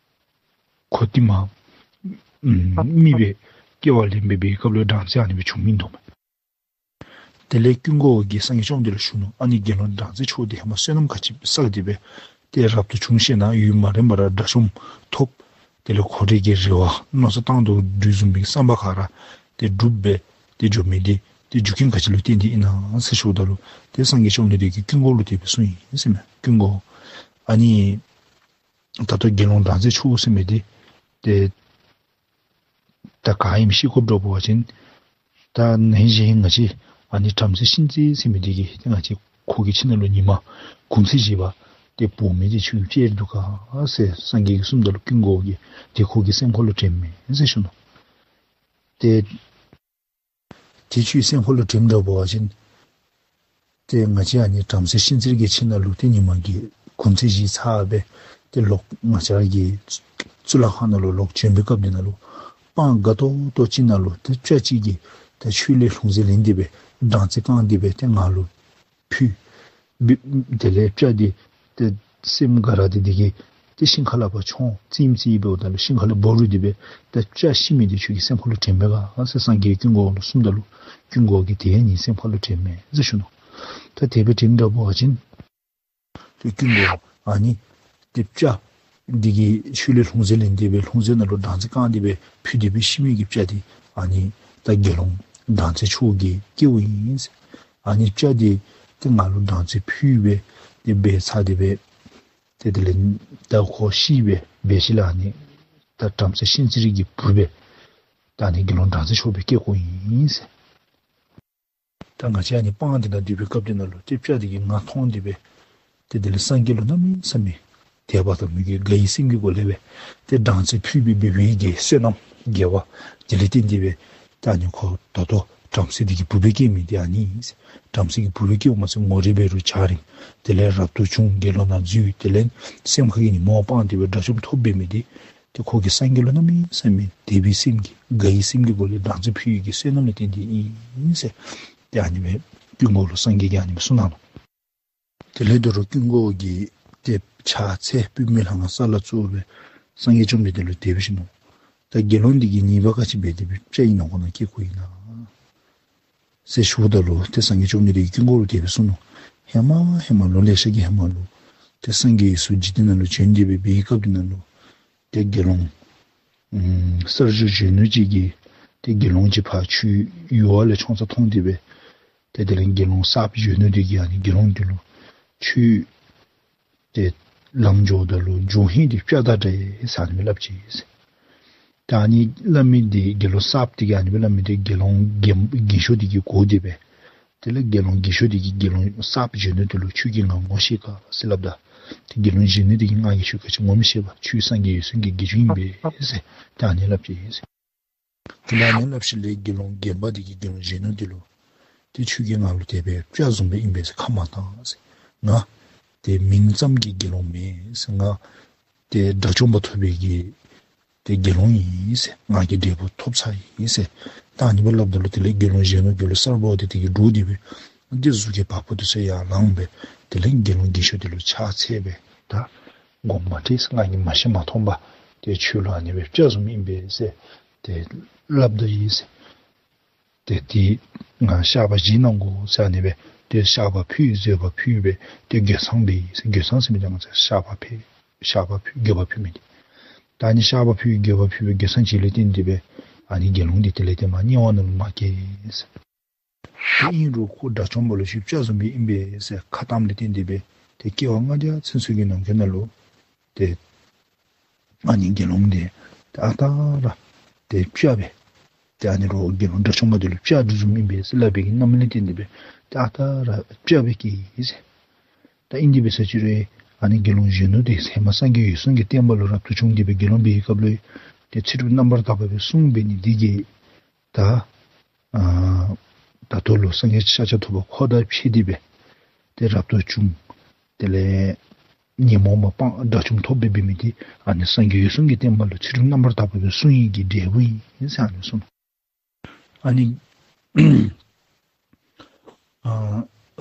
ཁོ་ཏེ་མ་ཨམ་མི་སྦེ་སྐྱེ་བ་ལེན་པའི་སྐབས་ལུ་སྦྲང་རྩི་ཨ་ནི་སྦེ་བྱུང་མི་འདུག་མས། དེ་ལས་ཀུན་དགའ་བོ་གིས་སངས་རྒྱས་བཅོམ་ལྡན་འདས་ལུ་ཞུ་ནུག། ཨ་ནི་དགེ་སློང་སྦྲང་རྩི་མཆོག་འདི་ཧེ་མ་བསོད་ནམས་ག་ཅི་བསགས་ཏེ་སྦེ་ཏེ་རབ་ཏུ་བྱུང་ཞིནམ་ལས་ཡུན་མ་རིངམ་ར་དགྲ་བཅོམ་ཐོབ། དེ་ལས་ཁོ་རའི་གི་རེ་བ་མནོ་བསམ་བཏང་དོ་དེ་བཟུམ་མའི་བསམ་པ་ག་ར་ཏེ་འགྲུབ་སྦེ་ཏེ་འགྱོ་མི་འདི་ཏེ་རྒྱུ་རྐྱེན་ག་ཅི་ལུ་བརྟེན་ཏེ་ཨིན་ན་ཟེར་ཞུཝ་ད་ལུ་ཏེ་སངས་རྒྱས་བཅོམ་ལྡན་འདས་ཀྱིས་ཀུན་དགའ་བོ་ལུ་དེ་སྦེ་གསུངས་ཡི་ཟེར་མས། ཀུན་དགའ་བོ་ཨ་ནི་ད་ལྟོ་དགེ་སློང་སྦྲང་རྩི་མཆོག་ཟེར་མི་འདི་ཏེ་ད་ག་ཨིནམ་ཤེས་དགོཔ་འདྲཝ་འབད་བ་ཅིན་ད་ན་ཧིང་གཞེས་ཧིང་ང་བཅས་ཨ་ནི་བྲམ་ཟེ་གཤིན་རྩེ་ཟེར་མི་འདི་གིས་ཏེ་ང་བཅས་ཁོ་གི་ཁྱིམ་ནང་ལུ་ཉིན་མ་གུང་ཚིགས་བཞེས་པར་ཏེ་འབོ་མི་འདི་ཁྱོད་ཀྱིས་བཅད་དོ་ག་ཟེར་སངས་རྒྱས་ཀྱིས་གསུངམ་ད་ལུ་ཀུན་དགའ་བོ་གིས་ཏེ་ཁོ་གི་སེམས་ཁ་ལུ་དྲན་མས་ཟེར་ཞུ་ནུག། ཏེ་ཏེ་ཁྱོད་སེམས་ཁ་ལུ་དྲནམ་འདྲཝ་འབད་བ་ཅིན་ཏེ་ང་བཅས་ཨ་ནི་བྲམ་ཟེ་གཤིན་རྩེ་གི་ཁྱིམ་ནང་ལུ་ཏེ་ཉིན་མ་གི་ གུང་ཚིགས་བཞེས་ཚར་སྦེ་ཏེ་ལོག་ང་བཅས་ཀྱི་གཙུག་ལག་ཁང་ནང་ལུ་ལོག་བྱོན་པའི་སྐབས་འདི་ནང་ལུ་སྤང་དགའ་ཏོག་ཏོ་ཅིག་ནང་ལུ་ཏེ་སྤྱ་གཅིག་གིས་ཏེ་ཆོས་ལས་ལྷུང་བཟེད་ལེན་ཏེ་སྦེ་སྦྲང་རྩི་བཀང་སྟེ་སྦེ་ཏེ་ང་ལུ་ཕུལ། བི་དེ་ལས་སྤྱ་འདི་ཏེ་སེམས་དགའ་ར་ཏེ་འདི་གིས་ཏེ་ཤིང་ཁ་ལས་ཕར་མཆོང་ཙིམ་ཙིམ་འབདཝ་ད་ལུ་ཤིང་ཁ་ལས་བོར་ཏེ་སྦེ་ཏེ་སྤྱ་ཤི་མི་འདི་ཁྱོད་ཀྱི་སེམས་ཁ་ལུ་དྲན་མས་ག་ཟེར་སངས་རྒྱས་ཀྱིས་ཀུན་དགའ་བོ་ལུ་གསུངམ་ད་ལུ་ཀུན་དགའ་བོ་གིས་ཏེ་ངེའི་སེམས་ཁ་ལུ་དྲན་མས་ཟེར་ཞུ་ནུག། ད་དེ་སྦེ་དྲན་དྲངས་པ་ཅིན་ཏེ་ཀུན་དགའ་བོ་ཨ་ནི་ཏེ་སྤྱ་འདི་གིས་ཆོས་ལས་ལྷུང་བཟེད་ལེན་ཏེ་སྦེ་ལྷུང་བཟེད་ནང་ལུ་སྦྲང་རྩི་བཀང་སྟེ་སྦེ་ཕུལ་ཏེ་སྦེ་ཤི་མི་གི་སྤྱ་འདི་ཨ་ནི་ད་དགེ་སློང་སྦྲང་རྩི་མཆོག་གི་སྐལཝ་ཨིན་ཟེར། ཨ་ནི་སྤྱ་འདི་ཏེ་ང་ལུ་སྦྲང་རྩི་ཕུལ་སྦེ་ཏེ་འབད་ཚར་ཏེ་སྦེ་ཏེ་དེ་ལས་ད་ཁོ་ཤི་སྦེ་འབད་ཞིནམ་ལས་ཨ་ནི་ད་བྲམ་ཟེ་ཤན་ཙི་རི་གི་བུ་སྦེ་ད་ཨ་ནི་དགེ་སློང་སྦྲང་རྩི་མཆོག་སྦེ་སྐྱེ་དགོཔ་ཨིན་ཟེར། ད་ང་བཅས་ཨ་ནི་སྤང་འདི་ནང་སྡོད་པའི་སྐབས་འདི་ནང་ལུ་ཏེ་སྤྱ་འདི་གིས་ང་མཐོང་སྟེ་སྦེ་ཏེ་དེ་ལས་སངས་རྒྱས་ལུ་གནམ་མེད་ས་མེད་དད་པ་དང་མོས་གུས་དགའ་བའི་སེམས་ཀྱི་སྒོ་ལས་སྦེ་ཏེ་སྦྲང་རྩི་ཕུལ་སྦེ་འབད་བའི་གི་བསོད་ནམས་དགེ་བ་དེ་ལས་བརྟེན་ཏེ་སྦེ་ད་ཨ་ནི་ཁོ་ད་ལྟོ་བྲམ་ཟེ་འདི་གི་བུ་སྦེ་སྐྱེ་མི་འདི་ཨ་ནི་ཨིན་ཟེར། བྲམ་ཟེ་གི་བུ་སྦེ་སྐྱེཝ་མ་ཚད་ངོ་རིས་འབད་རུང་འཇའ་རིསམོ་དེ་ལས་རབ་ཏུ་བྱུང་དགེ་སློང་ནང་འཛུལ་དེ་ལས་སེམས་ཁ་གི་ཉོན་མོངས་སྤངས་ཏེ་སྦེ་དགྲ་བཅོམ་ཐོབ་འབད་མི་འདི་ཏེ་ཁོ་གིས་སངས་རྒྱས་ལུ་གནམ་མེད་ས་མེད་དད་པའི་སེམས་ཀྱི་དགའ་བའི་སེམས་ཀྱི་སྒོ་ལས་སྦྲང་རྩི་ཕུལ་བའི་གི་བསོད་ནམས་ལས་བརྟེན་ཏེ་ཨིན་ཟེར། ཏེ་ཨ་ནི་སྦེ་ཀུན་དགའ་བོ་ལུ་སངས་རྒྱས་ཀྱིས་ཨ་ནི་སྦེ་གསུངས་གནང་ནུག། དེ་ལས་དོ་རུང་ཀུན་དགའ་བོ་གིས་ཏེ་ཕྱག་འཚལ་པུས་མོ་ལྷ་ང་ས་ལ་བཙུགས་སྦེ་སངས་རྒྱས་བཅོམ་ལྡན་འདས་ལུ་དེ་སྦེ་ཞུ་ནུག། ད་དགེ་སློང་འདི་གིས་ཉེས་པ་ག་ཅི་འབད་དེ་སྦེ་སྤྱ་ཨིན་ནོ་ཁོ་ན་སྐྱེ་དགོཔ་ཨིན་ན། ཟེར་ཞུཝ་ད་ལུ་ཏེ་སངས་རྒྱས་བཅོམ་ལྡན་འདས་ཀྱིས་ཀུན་དགའ་བོ་ལུ་དེ་སྦེ་གསུངས་ནུག། ཧེ་མ་ཧེ་མ་ལོ་ལེ་ཤ་གི་ཧེ་མ་ལུ་ཏེ་སངས་རྒྱས་ཡུལ་སུ་འཇིག་རྟེན་ནང་ལུ་བྱོན་ཏེ་སྦེ་འབད་བའི་སྐབས་འདི་ནང་ལུ་ཏེ་དགེ་སློང་ཨམ་གསར་བྱོན་གཞོན་ནུ་ཅིག་གིས་ཏེ་དགེ་སློང་ཅིག་ཕར་ཆུའི་ཡུར་བ་ལས་མཆོང་ས་མཐོང་སྟེ་སྦེ་ཏེ་དེ་ལས་དགེ་སློང་གསརཔ་གཞོན་ནུ་འདི་གིས་ཨ་ནི་དགེ་སློང་འདི་ལུ་ཁྱོད་ཏེ་ལམ་འགྱོཝ་ད་ལུ་འགྱོ་ཧིང་འདི་སྤྱ་དང་འདྲ་ཡི་ཟེར་ཨ་ནི་སྦེ་སླབ་ཅི་ཟེར། ད་ཨ་ནི་སླབ་མི་འདི་དགེ་སློང་གསརཔ་འདི་གིས་ཨ་ནི་སྦེ་སླབ་མི་འདི་དགེ་སློང་རྒན་རྒན་ཤོས་འདི་གིས་གོ་སྟེ་སྦེ་དེ་ལས་དགེ་སློང་རྒན་ཤོས་འདི་གིས་དགེ་སློང་གསརཔ་གཞོན་ནུ་འདི་ལུ་ཁྱོད་ཀྱིས་ང་ངོ་ཤེས་ག་ཟེར་སླབ་ད། ཏེ་དགེ་སློང་གཞོན་ནུ་འདི་གིས་ང་གིས་ཁྱོད་ག་ཅི་ངོ་མི་ཤེས་པས། ཁྱོད་སངས་རྒྱས་འོད་སྲུང་གི་དགེ་སློང་ཨིན་པས་ཟེར་ད་ཨ་ནི་སླབ་ཅི་ཟེར། དེ་ལས་ཨ་ནི་སླབ་ཞིནམ་ལས་དགེ་སློང་རྒན་པ་འདི་གིས་དགེ་སློང་གཞོན་ནུ་འདི་ལུ་ཏེ་ཁྱོད་ཀྱིས་ང་ལུ་དེ་སྦེ་སྤྱ་བཟུམ་སྦེ་ཨིན་པས་ཟེར་ཁ་མ་བཏང་ཟེར། ང་ཏེ་མིང་ཙམ་གྱི་དགེ་སློང་མེན་ཟེར། ང་ཏེ་དགྲ་བཅོམ་པ་ཐོབ་པའི་གི་ཏེ་དགེ་སློང་ཨིན་ཟེར། ང་གིས་འབྲས་བུ་ཐོབ་ཚར་ཡི་ཟེར། ད་ཨ་ནི་སྦེ་སླབ་ད་ལུ་དེ་ལས་དགེ་སློང་གཞོན་ནུ་དགེ་སློང་གསརཔ་འདི་དེ་གིས་འདྲོགས་ཏེ་སྦེ་ཏེ་གཟུགས་ཀྱི་བ་སྤུ་འདི་ཚུ་ཡར་ལངས་སྦེ་དེ་ལས་དགེ་སློང་རྒན་ཤོས་འདི་ལུ་ཕྱག་འཚལ་སྦེ་ད་དགོངསམ་མ་ཁྲེལ་ཟེར། ང་གིས་མ་ཤེས་མ་མཐོང་པར་ཏེ་ཁྱོད་ལུ་ཨ་ནི་སྦེ་སྤྱ་བཟུམ་ཨིན་པས་ཟེར་ཏེ་སླབ་ད་ཡི་ཟེར། ཏེ་ཏེ་ང་བཤགས་པ་བཞེས་གནང་དགོ་ཟེར་ཨ་ནི་སྦེ་ཏེ་བཤགས་པ་ཕུལ་བཟོད་པ་ཕུལ་སྦེ་ཏེ་རྒོད་ཚང་འབད་ཡི་ཟེར། རྒོད་ཚང་ཟེར་མི་འདི་ང་བཅས་བཤགས་པ་ཕུལ་བཤགས་པ་ཕུལ་རྒོད་པ་ཕུལ་མི་འདི། ད་ཨ་ནི་བཤགས་པ་ཕུལ་རྒོད་པ་ཕུལ་སྦེ་རྒོད་ཚང་བྱིན་ལས་བརྟེན་ཏེ་སྦེ་ཨ་ནི་དགེ་སློང་འདི་དེ་ལས་ཏེ་མར་དམྱལ་བ་ནང་ལུ་མ་སྐྱེ་ཟེར། ཏེ་ཨིན་རུང་ཁོ་དགྲ་བཅོམ་པ་ལུ་ཁྱོད་སྤྱ་བཟུམ་སྦེ་ཨིན་པས་ཟེར་ཁ་བཏངམ་ལས་བརྟེན་ཏེ་སྦེ་ཏེ་སྐྱེ་བ་ལྔ་བརྒྱ་ཚུན་ཚོད་ཀྱི་ནང་འཁོད་ནང་ལུ་ཏེ་ཨ་ནི་དགེ་སློང་འདི་ཏེ་ཨ་རྟག་ར་ཏེ་སྤྱ་སྦེ་ཏེ་ཨ་ནི་རོགས་དགེ་སློང་དགྲ་བཅོམ་པ་འདི་ལུ་སྤྱ་དེ་བཟུམ་ཨིན་པས་ཟེར་སླབ་པའི་གི་རྣམ་སྨིན་ལས་བརྟེན་ཏེ་སྦེ་ཏེ་ཨ་རྟག་ར་སྤྱ་སྦེ་སྐྱེ་ཡི་ཟེར། ད་ཨིན་ཏེ་འབད་ས་ཅི་རུང་ཨ་ནི་དགེ་སློང་གཞོན་ནུ་འདི་ཧེ་མ་སངས་རྒྱས་འོད་སྲུང་གི་བསྟན་པ་ལུ་རབ་ཏུ་བྱུང་སྟེ་སྦེ་དགེ་སློང་འབད་བའི་སྐབས་ལུ་ཏེ་ཚུལ་ཁྲིམས་རྣམ་པར་དག་པ་སྦེ་བསྲུང་འབད་ནི་འདི་གིས་ད་ཨ་ད་ལྟོ་ལུ་སངས་རྒྱས་ཤཱཀྱ་ཐུབ་པ་ཁོ་དང་ཕྱད་དེ་སྦེ་ཏེ་རབ་ཏུ་བྱུང་། དེ་ལས་ཉོན་མོངས་པ་སྤངས་དགྲ་བཅོམ་ཐོབ་སྦེ་འབད་མི་འདི་ཨ་ནི་སངས་རྒྱས་འོད་སྲུང་གི་བསྟན་པ་ལུ་ཚུལ་ཁྲིམས་རྣམ་པར་དག་པ་སྦེ་བསྲུང་ཡི་གི་འབྲས་བུ་ཨིན་ཟེར་ཨ་ནི་གསུངས། ཨ་ནི་ཨ་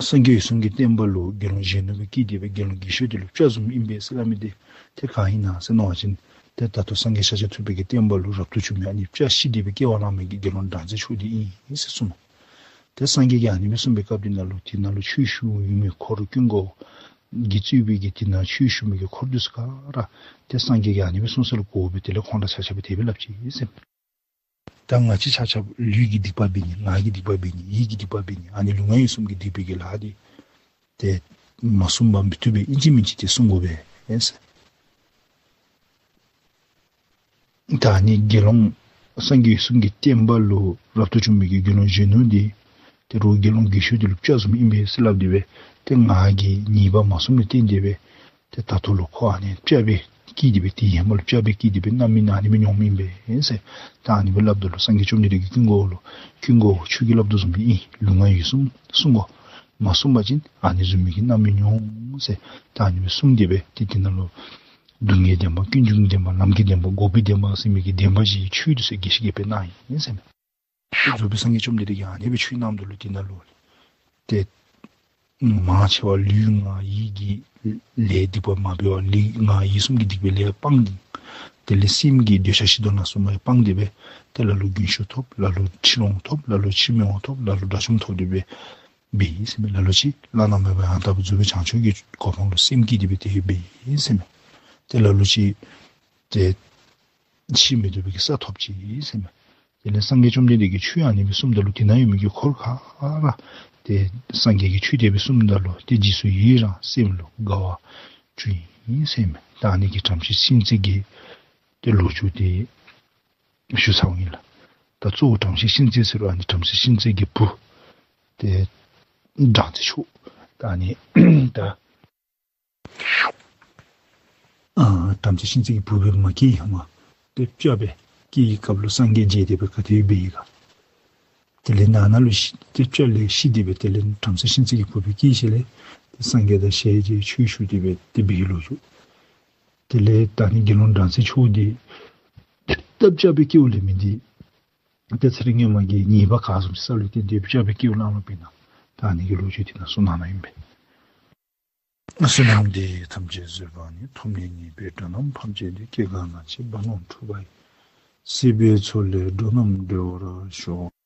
སངས་རྒྱས་འོད་སྲུང་གི་བསྟན་པ་ལུ་དགེ་སློང་གཞོན་ནུ་སྦེ་སྐྱེས་ཏེ་སྦེ་དགེ་སློང་རྒན་ཤོས་འདི་ལུ་སྤྱ་བཟུམ་ཨིན་པས་ཟེར་སླབ་མི་འདི་ཏེ་ག་ཨིན་ན་ཟེར་མནོ་བ་ཅིན་ཏེ་ད་ལྟོ་སངས་རྒྱས་ཤཱཀྱ་ཐུབ་པའི་གི་བསྟན་པ་ལུ་རབ་ཏུ་བྱུང་མི་ཨ་ནི་སྤྱ་ཤི་སྟེ་སྦེ་སྐྱེ་བ་ལེན་མི་གི་དགེ་སློང་སྦྲང་རྩི་མཆོག་འདི་ཨིན་ཟེར་གསུངས་ནུག། ཏེ་སངས་རྒྱས་ཀྱིས་ཨ་ནི་སྦེ་གསུངས་པའི་སྐབས་འདི་ནང་ལུ་དེ་ནང་ལུ་ཆོས་ཞུ་ཡོད་མི་འཁོར་ཀུན་དགའ་བོ་གིས་གཙོས་པའི་གི་དེ་ནང་ཆོས་ཞུ་མི་གི་འཁོར་འདི་ཚུ་ག་ར་ཏེ་སངས་རྒྱས་ཀྱིས་ཨ་ནི་སྦེ་གསུངས་ས་ལུ་གོ་སྦེ་དེ་ལས་ཁོང་ར་ཆ་ཁྱབ་སྦེ་དེ་སྦེ་སླབ་ཅི་ཟེར། ད་ང་བཅས་ཆ་ཁྱབ་ལུས་ཀྱི་སྡིག་པ་འབད་ནི་ངག་གི་སྡིག་པ་འབད་ནི་ཡིད་ཀྱི་སྡིག་པ་འབད་ནི་ཨ་ནི་ལུས་ངག་ཡིད་གསུམ་གྱི་སྡིག་པའི་གི་ལཱ་འདི་ཏེ་མ་བསྲུང་པར་མི་བཏུབ་པས། ཨིན་ཅི་མིན་ཅི་ཏེ་བསྲུང་དགོ་པས་ཟེར། ད་ཨ་ནི་དགེ་སློང་སངས་རྒྱས་འོད་སྲུང་གི་བསྟན་པ་ལུ་རབ་ཏུ་བྱུང་མི་གི་དགེ་སློང་གཞོན་ནུ་འདི་ཏེ་རོགས་དགེ་སློང་རྒན་ཤོས་འདི་ལུ་སྤྱ་བཟུམ་ཨིན་པས་ཟེར་སླབ་སྟེ་སྦེ་ཏེ་ངག་གི་ཉེས་པ་མ་བསྲུངམ་ལས་བརྟེན་ཏེ་སྦེ་ཏེ་ད་ལྟོ་ལུ་ཁོ་ཨ་ནི་སྤྱ་སྦེ་སྐྱེས་ཏེ་སྦེ་དེ་ཧེ་མ་ལུ་སྤྱ་སྦེ་སྐྱེས་ཏེ་སྦེ་རྣམ་སྨིན་ཨ་ནི་སྦེ་མྱོངམ་ཨིན་པས་ཟེར། ད་ཨ་ནི་སྦེ་སླབ་ད་ལུ་སངས་རྒྱས་བཅོམ་ལྡན་འདས་ཀྱིས་ཀུན་དགའ་བོ་ལུ་ཀུན་དགའ་བོ་ཁྱོད་ཀྱིས་སླབ་དོ་བཟུམ་སྦེ་ཨིན། ལུས་ངག་ཡིད་གསུམ་བསྲུང་དགོ། མ་གསུངས་པ་ཅིན་ཨ་ནི་བཟུམ་མའི་གི་རྣམ་སྨིན་མྱོང་ཟེར། ད་ཨ་ནི་སྦེ་གསུངས་ཏེ་སྦེ་ཏེ་དེ་ནང་ལུ་སྡུག་བསྔལ་བདེན་པ། ཀུན་འབྱུང་བདེན་པ། ལམ་གྱི་བདེན་པ། འགོག་པའི་བདེན་པ་ཟེར་མི་གི་བདེན་པ་བཞིའི་ཆོས་འདི་ཚུ་རྒྱས་བཤད་རྒྱས་སྦེ་གནང་ཡི་ཟེར་མས། རྫོགས་པའི་སངས་རྒྱས་བཅོམ་ལྡན་འདས་ཀྱིས་ཨ་ནི་སྦེ་ཆོས་གནངམ་ད་ལུ་དེ་ནང་ལུ་ཏེ་མང་ཆེ་བ་ལུས་ངག་ཡིད་ཀྱི་ལས་སྡིག་པ་མ་འབད་བར་ལུས་ངག་ཡིད་གསུམ་གྱི་སྡིག་པའི་ལས་སྤངས་ཏེ། དེ་ལས་སེམས་ཀྱི་འདོད་ཆགས་ཞེ་སྡང་ལ་སོགས་པ་སྤངས་ཏེ་སྦེ་ཏེ་ལ་ལུ་རྒྱུན་ཞུགས་ཐོབ། ལ་ལུ་ཕྱིར་འོང་ཐོབ། ལ་ལུ་ཕྱིར་མི་འོང་ཐོབ། ལ་ལུ་དགྲ་བཅོམ་ཐོབ་སྟེ་སྦེ་འབད་ཡི་ཟེར་མས། ལ་ལུ་ཅིག་བླ་ན་མེད་པ་ཡང་དག་པར་རྫོགས་པའི་བྱང་ཆུབ་ཀྱི་གོ་འཕང་ལུ་སེམས་བསྐྱེད་དེ་སྦེ་ཏེ་འབད་ཡི་ཟེར་མས། ཏེ་ལ་ལུ་ཅིག་ཏེ་ཤི་མི་སྡོད་པའི་གི་ས་ཐོབ་ཅི་ཟེར་མས། དེ་ལས་སངས་རྒྱས་བཅོམ་ལྡན་འདས་ཀྱིས་ཆོས་ཨ་ནི་སྦེ་གསུངམ་ད་ལུ་དེ་ནང་ཡོད་མི་གི་འཁོར་ག་ར་ཏེ་སངས་རྒྱས་ཀྱིས་ཆོས་དེ་སྦེ་གསུངམ་ད་ལུ་ཏེ་རྗེས་སུ་ཡི་རང་སེམས་ལུ་དགའ་བ་བྱུང་ཡི་ཟེར་མས། ད་ཨ་ནི་གི་བྲམ་ཟེ་ཤིན་ཙིར་གྱི་ཏེ་ལོ་རྒྱུས་དེ་ཞུ་ཚརཝ་ཨིན་ལགས། ད་གཙོ་བོ་བྲམ་ཟེ་ཤིན་ཙིར་ཟེར་རུང་ཨ་ནི་བྲམ་ཟེ་ཤིན་ཙིར་གྱི་བུ་ཏེ་སྦྲང་རྩི་མཆོག། ད་ཨ་ནི་ད་ཨ་བྲམ་ཟེ་ཤིན་ཙིར་གྱི་བུ་སྦེ་མ་སྐྱེས་ཧེ་མ་ཏེ་སྤྱ་སྦེ་སྐྱེས་པའི་སྐབས་ལུ་སངས་རྒྱས་མཇལ་ཏེ་སྦེ་ག་ཏེ་འབད་ཡི་ག། དེ་ལས་ནང་ན་ལུ་ཤི་ཏེ་སྤྱ་ལས་ཤི་སྟེ་སྦེ་དེ་ལས་བྲམ་ཟེ་ཤིན་ཙིར་གྱི་བུ་སྦེ་སྐྱེས་ཞིནམ་ལས་ཏེ་སངས་རྒྱས་དང་ཞལ་མཇལ་ཆོས་ཞུ་སྟེ་སྦེ་ཏེ་འབད་ཡི་ལོ་རྒྱུས། དེ་ལས་ད་ཨ་ནི་དགེ་སློང་སྦྲང་རྩི་མཆོག་འདི་ད་སྤྱ་སྦེ་སྐྱེཝ་ལས་མི་འདི་ཏེ་ཚེ་རིང་སྔོན་མ་གི་ཉེས་པ་ག་བཟུམ་ཅིག་བསགས་ལོ་ཏེ་འདི་སྤྱ་སྦེ་སྐྱེཝ་ལང་ལོ་སྦེ་ན། ད་ཨ་ནི་གི་ལོ་རྒྱུས་དེ་ནང་གསུངས་གནང་ནུག་ཨིན་པས། བསོད་ནམས་འདི་ཡིས་ཐམས་ཅད་གཟིགས་པ་ཉིད། ཐོབ་ནས་ཉེས་པའི་དགྲ་རྣམས་ཕམ་བྱས་ཏེ། སྐྱེ་རྒ་ན་འཆིའི་རྦ་ཀློང་འཁྲུགས་པ་ཡི། སྲིད་པའི་མཚོ་ལས་འགྲོ་རྣམས་སྒྲོལ་བར་ཤོག།